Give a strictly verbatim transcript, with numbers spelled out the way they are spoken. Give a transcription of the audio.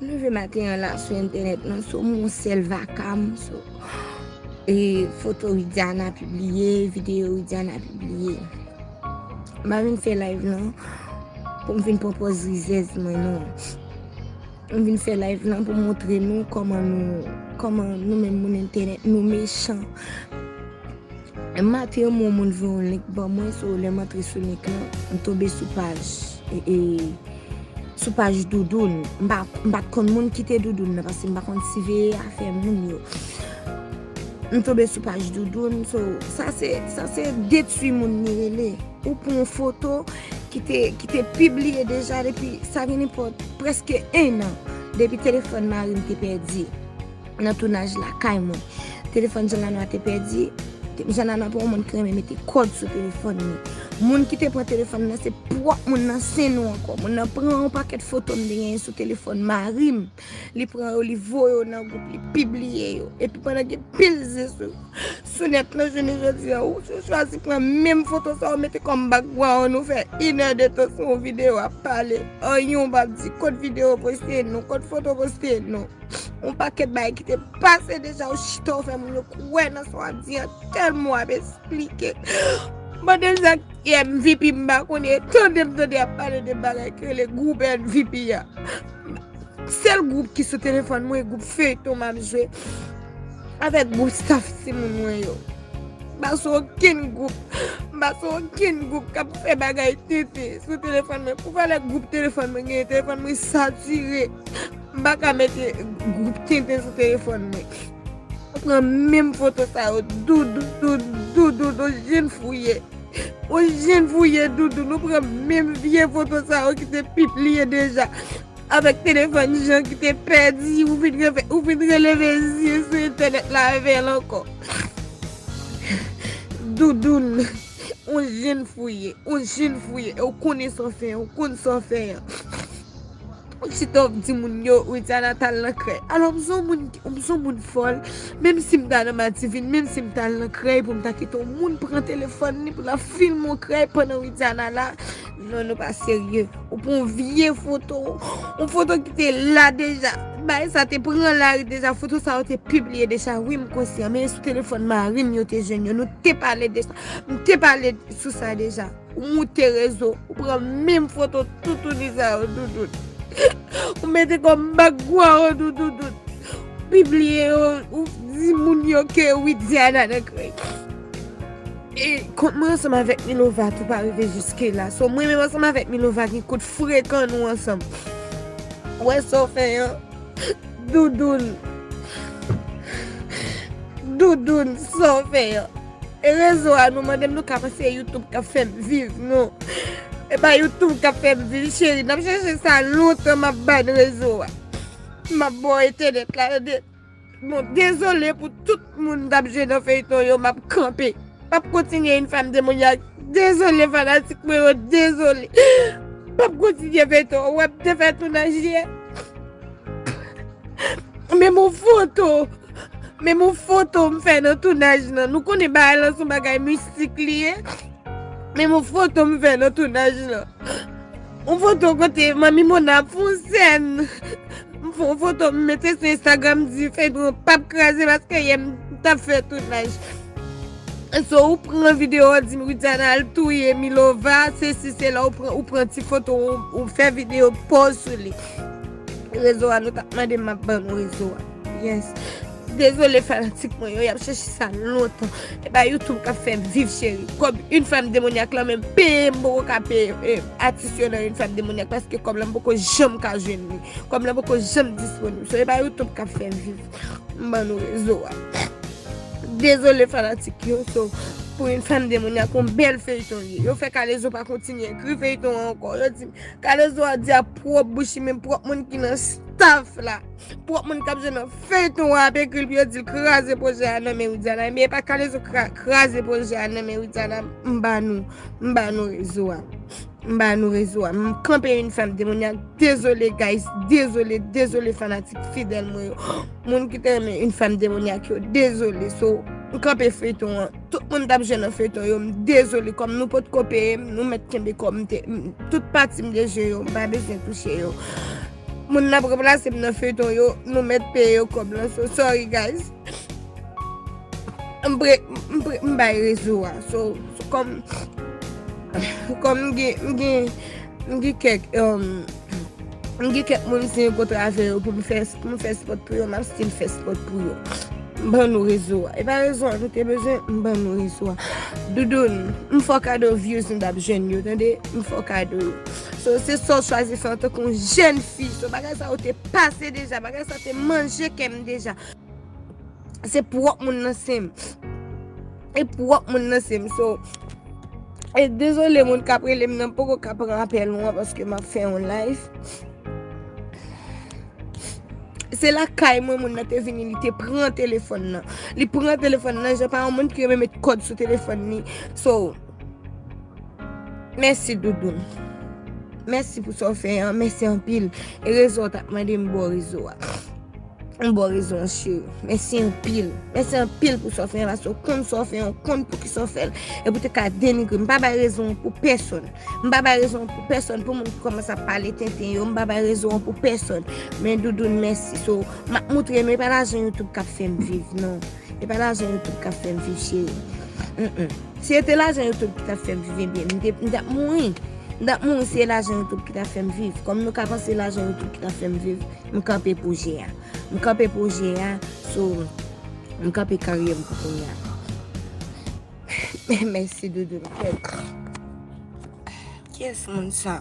M leve maten an la sou entènèt nan, so m yon sèl vaka m, so e foto Widiana pibliye, videyo Widiana pibliye. M pa vin fè live lan pou m vin pran pòz rizèz mwen non. M vin fè live lan pou montre nou kòman nou, kòman nou menm moun entènèt nou mechan. Maten an, yon moun voye yon link ban mwen, so lè m antre sou link lan, m tonbe sou paj, e, e, sou paj Doudoun. M pa, m pa t konn moun ki te Doudoun nan, paske m pa konn siveye afè moun yo. M tonbe sou paj Doudoun, so, sa se, sa se detwi moun li rele. Ou pran yon foto ki te, ki te pibliye deja depi, sa gen nenpòt, prèske en an, depi telefòn mari m te pèdi nan tounaj lakay mwen. Telefòn Jean Lanois te pèdi. Jean Lanois pa yon moun ki renmen mete kòd sou telefòn li. Moun ki te pran telefòn nan, se pwòp moun nan, se nou ankò. Moun nan pran yon pakèt foto m te genyen sou telefòn mari m. Li pran yo, li voye yo nan gwoup, li pibliye yo. Epi pandan gen pil zen sou, sou nèt lan, jounen jodi a, ou, ou chwazi pran menm foto sa, ou mete kòm background, ou fè inèdtan sou yon videyo ap pale. Anyen ou p ap di, kot videyo poste non, kot foto poste non. Yon pakèt bagay ki te pase deja, ou chita, ou fè moun yo kwè nan sa w ap di an, tèlman w ap esplike. Mande m sa ki M V P, m pa konnen, tande m tande y ap pale de bagay ki rele gwoup M V P a. Sèl gwoup ki sou telefòn mwen, gwoup feyton m ap jwe avèk gwoup staff timoun mwen yo. M pa sou okenn gwoup, m pa sou okenn gwoup k ap fè bagay tenten sou telefòn mwen. Pou valè gwoup telefòn mwen genyen, telefòn mwen satire. M pa ka mete gwoup tenten sou telefòn mwen. Ou pran menm foto sa yo, Doudoun, Doudoun, ou jwenn fouye. Ou jwenn fouye, Doudoun, ou pran menm vye foto sa yo ki te pibliye deja. Avèk telefòn Jean ki te pèdi, ou vin reve-, ou vin releve zye sou entènèt la avè l ankò. Doudoun, ou jwenn fouye, ou jwenn fouye, e ou konnen sa w fè, ou konn sa w fè an. Ou chita w ap di moun yo, Widiana t al nan krèy. Alò, m se yon moun, m se yon moun fòl. Menm si m ta nan Madivin, menm si m t al nan krèy pou m ta kite yon moun pran telefòn li pou l ap filme yon krèy pandan Widiana la. Non, nou pa serye. Ou pran yon vye foto, yon foto ki te la deja. Bagay sa te pran lari deja, foto sa yo te pibliye deja. Wi, m konsyan, men sou telefòn mari m yo te jwenn yo. Nou te pale de sa. M te pale sou sa deja. Ou moute rezo, ou pran menm foto toutouni sa yo, Doudoun. Ou mete kòm background Doudoun, Doudoun. Pibliye yo, ou di moun yo ke Widiana nan krèy. E kont mwen ansanm avèk Milova tou pa rive jiske la. So, mwen menm ansanm avèk Milova gen kout frekan nou ansanm. Ou wè sa w fè an? Doudoun. Doudoun, sa w fè an? E rezo a, nou mande m nou ka panse e YouTube k ap fè m viv, non. E pa YouTube k ap fè m viv, cheri. N ap chèche sa lontan, m ap ban rezo a. M ap ba w entènèt la, tande. Bon, dezole pou tout moun k ap jwe nan feyton yo, m ap kanpe. M ap kontinye une femme démoniaque. Dezole fanatik mwen yo, dezole. M ap kontinye feyton. Ou wè m te fè tounaj yè. Menm yon foto. Menm yon foto m fè nan tounaj lan. Nou konnen bagay lan se yon bagay mistik li ye. Menm yon foto m fè nan tounaj lan. Yon foto kote Manmi Mona ap fè yon sèn. M fè yon foto m mete sou Instagram, di feyton an p ap kraze paske yè m t ap fè tounaj. So, ou pran videyo, ou di Widiana al touye Milova, se si se la, ou pran, ou pran ti foto, ou, ou fè videyo pòz sou li. Rezo a, nou t ap mande m, m ap ban nou rezo a. Yes. Dezole fanatik mwen yo, y ap chèche sa lontan. E pa YouTube k ap fè m viv, cheri. Kòb une femme démoniaque lan menm peye m poko ka peye, eh, atis yo nan une femme démoniaque paske kòb lan m poko janm ka jwenn li. Kòb lan poko janm disponib. So, e pa YouTube k ap fè m viv. M ban nou rezo a. Dezole fanatik yo, so, pou une femme démoniaque, yon bèl feyton li ye. Yo fè Kalezo pa kontinye ekri feyton an ankò. Yo di m, Kalezo a di a pwòp bouch li, menm pwòp moun ki nan staff la. Pwòp moun k ap jwe nan feyton an ap ekri l pou yo di l kraze pwojè a nan men Widiana. Men e pa Kalezo kra-, kraze pwojè a nan men Widiana. M ba nou, m ba nou rezo a. M ba nou rezo a. M kanpe une femme démoniaque. Dezole, guys. Dezole, dezole, fanatik fidèl mwen yo. Moun ki te renmen une femme démoniaque yo. Dezole. So, M kanpe feyton an. Tout moun t ap jwe nan feyton yo, m dezole, kòm nou potko peye m, nou mèt kenbe kòb m te, m- tout pati m te jwe yo, m pa bezwen touche yo. Moun n ap ranplase m nan feyton yo, nou mèt peye yo kòb lan. So, sorry guys. M pre, m pre, m bay rezo a. So, so kòm, kòm m gen, m gen, m gen kèk, um, m gen kèk moun m siyen kontra avè yo pou m fè, pou m fè spòt pou yo, m ap still fè spòt pou yo. M ban nou rezo a. E pa rezo a nou te bezwen, m ban nou rezo a. Doudoun, m fè w kado views nou t ap jwenn yo, tande? M fè w kado yo. So, se sa w chwazi fè antanke yon jèn fi. So, bagay sa yo te pase deja, bagay sa te manje kè m deja. Se pwòp moun nan se m. E pwòp moun nan se m. So, e dezole moun k ap rele m nan poko ka pran apèl ou an paske m ap fè yon live. Se lakay mwen moun nan te vini, li te pran telefòn nan. Li pran telefòn nan, jan pa yon moun ki renmen met kòd sou telefòn li. So, mèsi Doudoun. Mèsi pou sa w fè an, mèsi anpil. E rezo w t ap mande m ba w rezo a. M ba w rezo an cheri. Mèsi anpil. Mèsi anpil pou sa w fè an, paske w konn sa w fè an, w konn poukisa w fè l. E pou te ka denigre m, m pa bay rezo an pou pèsonn. M pa bay rezo an pou pèsonn, pou moun ki kòmanse ap pale tenten yo, m pa bay rezo an pou pèsonn. Men Doudoun, mèsi. So, m ap moutre nou, e pa lajan YouTube k ap fè m viv, non. E pa lajan YouTube k ap fè m viv, cheri. Mm-mm. Si se te lajan YouTube ki t ap fè m viv, ebyen, m te, m t ap mouri. M t ap mouri si se lajan YouTube ki t ap fè m viv. Kòm nou ka panse lajan YouTube ki t ap fè m viv, m kanpe pwojè a. M kanpe pwojè a, so, m kanpe karyè m pou kounye a. Mèsi, Doudoun. Kiyès moun sa?